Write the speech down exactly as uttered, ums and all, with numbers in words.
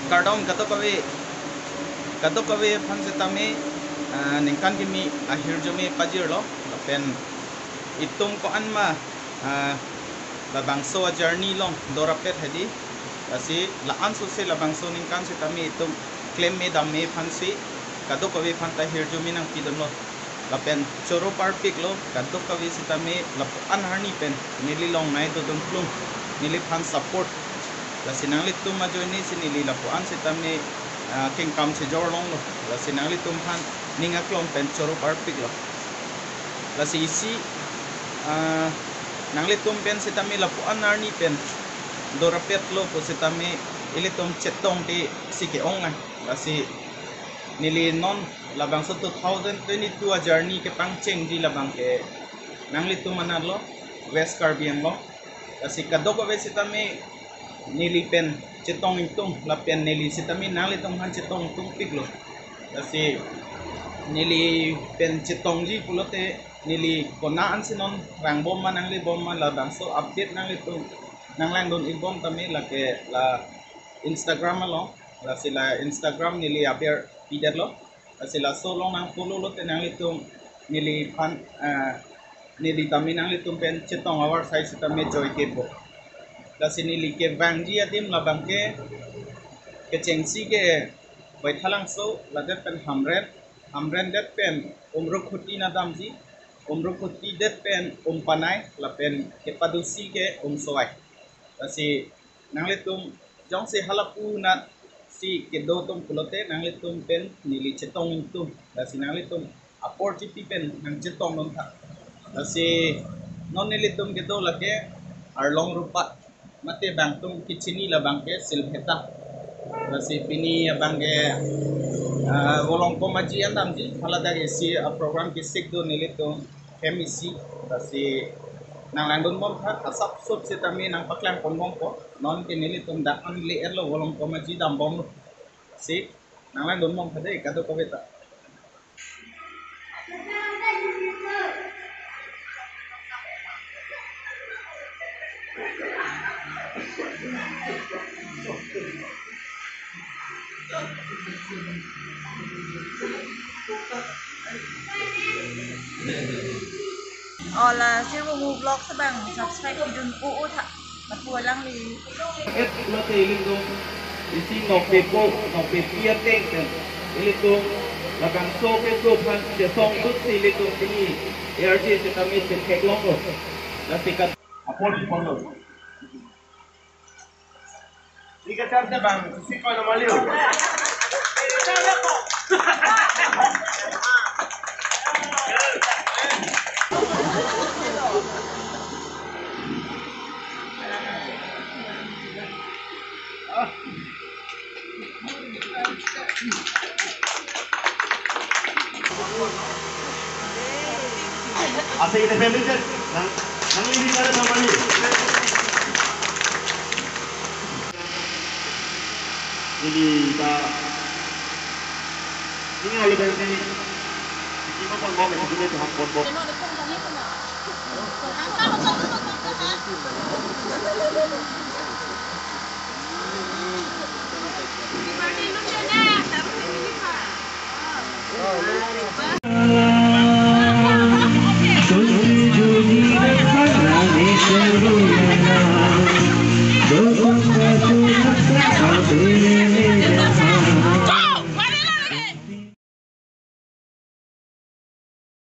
Kardom kadokave, kadokave aphan setame, ah, ningkan kimi ahirjume pajirlo, lapen itum ko-an ma, ah, labangso a-journey along dorapet hedi, lasi la-an sose labangso ningkan setame itum klem me dam me aphansi kadokave aphan ta hirjume nangpidunlo. Lapen choro parpiklo, kadokave setame lapu-an arni pen neli longnei dodun plung, neliphan support. Lasi nanglitum ajoine si neli lapu-an setame, ah, kengkam chejor longlo. Lasi nanglitum aphan ning aklong pen choro parpiklo. Lasi isi, ah, nanglitum pen setame lapu-an arni pen dorapetlo pu setame ilitum chetongte si ke-ong nang. Lasi neli non labangso two thousand twenty-two a-journey kepangchengji labang ke nanglitum anatlo, West Karbi Anglong. Lasi kadokave setame neli pen chetong ingtung, lapen neli setame nanglitum aphan chetong ingtungpiklo. Lasi neli pen chetongji pulote neli konat ansi non rangbom ma nanglebom ma labangso update nanglitum nanglangdun-ikbom tame lake la Instagram along, lasi la Instagram neli aber pidetlo. Lasi laso along nang follow lote nanglitum neliphan, eh, neli tame nanglitum pen chetong avarsai setame joike bo. Lasi neli kevangji adim labang ke kechengsi ke Baithalangso, ladet pen Hamren, Hamren det pen Umrukhuti nangdamji, Umrukhuti det pen Umpanai, lapen kepadusi ke Umsowai. Lasi nanglitum jongsi halapu anatsi kedo atum pulote nanglitum pen neli chetong ingtung. Lasi nanglitum apor chipi pen nangchetongdun tha. Lasi non nelitum kedo lake Arlong Rupat, mate bangtum kechini labang ke Silveta. Lasi pini abang ke, ah, Volongkom Aji an damji, haladak isi a-program kesik do nelitum hem isi. Lasi nanglangdunbom tha, asapso setame nangpaklangponbompo. Non ke nelitum dak an le-etlo, Volongkom Aji dambomlo. Si nanglangdunbom tha dei kadokave ta. O la Sirvungu Vlogs abang subscribe pidun u u tha. Lapu alangli. Et mate ilitum isi nokpepo, nokpepi ateng pen ilitum labangso keso aphan chetong tutsi ilitum pini A R J setame chetheklonglo. Lasi kat apor si ponlo. Ika charte bang, si kono maliu. Ase kita family set. Nang, nang ini cara sama ni. Ini ta. Ini oleh dari sini. Ini apa ngomong itu dia Tuhan pon pon.